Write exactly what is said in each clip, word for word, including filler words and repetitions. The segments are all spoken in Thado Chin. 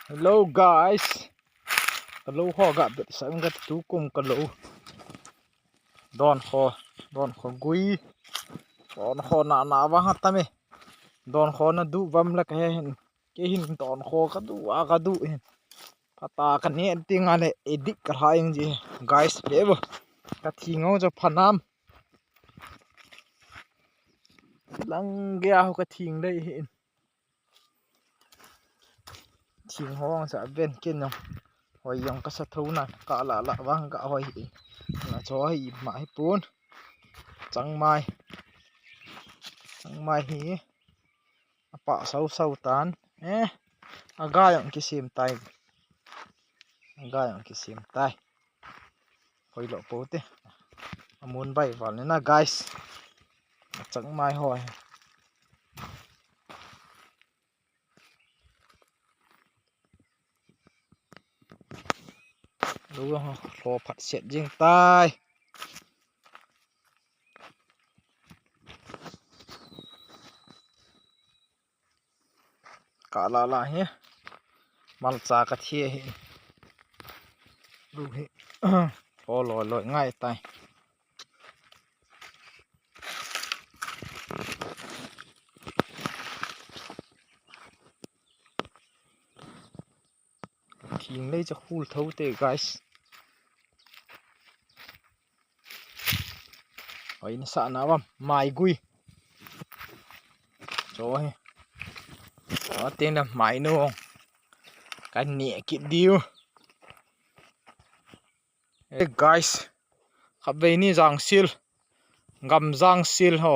Hello guys. Ka lou ho ga bet sa ga tu kum ka lou. Don ho, don ho gui. Don ho na na va ha ta me. Don ho na du vam la ka he hin. Ke hin don ho ka du a ka du hin. Pata ka ne ti nga le edik ka ha ing ji. Guys, be bo. Ka thi ngau jo phanam. Lang ge a ho ka thing dei hin. Thing hong sa ven kin no. Hoi jong ka sa tho na ka la la vang ka hoi hi. Na cho hi ma hi pun. Changmai. Changmai hi. A pa sau sau tan. Eh. A ga jong kisim tai. A ga jong kisim tai. Hoi lo po te. A mun bai val ni na guys. A changmai hoi. Lu ho phat set jing tai. Ka la la hi. Malcha ka thi hi. Lu hi. Ho loi loi ngai tai. Thing lei cha khul tho te guys. Hoi na sa na vam mai gui. Cho hi. Cho tin da mai no. Ka ni kit diu. Hey guys. Khatvei ni jangsil. Gam jangsil ho.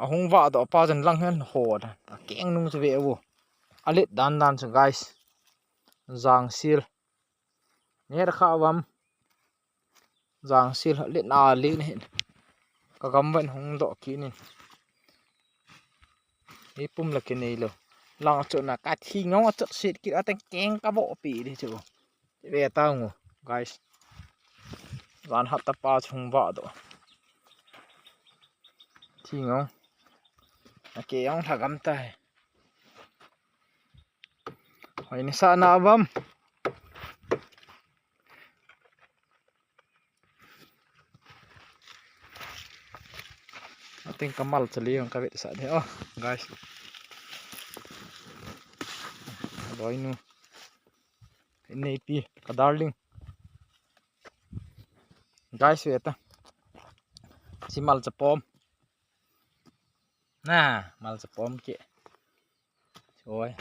A hung va do pa jan lang hen ho da. A keng nung chu ve u. A let dan dan chu guys. Jangsil. Ner kha vam. Jangsil le na le ne hin. Ka gam ven hung do ki nin. Hi pum la ki nei lo. Lang chu na ka thi ngong a chot sit ki a teng keng ka bo pi di chu. Ve ta ngu guys. Jan hat ta pa chung va do. Thi ngong. A ke yong tha gam ta. Hoi ni sa na vam. Ating kamal chali ang kavit sa de. Oh, guys. Loi nu. Nei pi ka darling. Guys, ve ta. Si malcha pom. Na, malcha pom ke. Oi.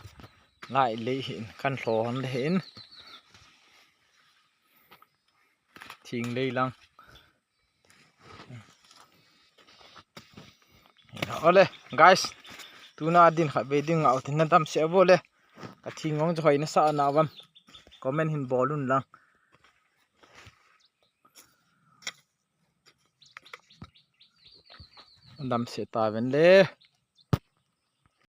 Ngai le hin, kan hlo hon le hin. Thing lei lang. Ole, guys. Tuna din khatvei ding ngau tin na dam se vo le. Ka thing ngong chu hoi na sa na vam. Comment hin bol un lang. Dam se ta ven le.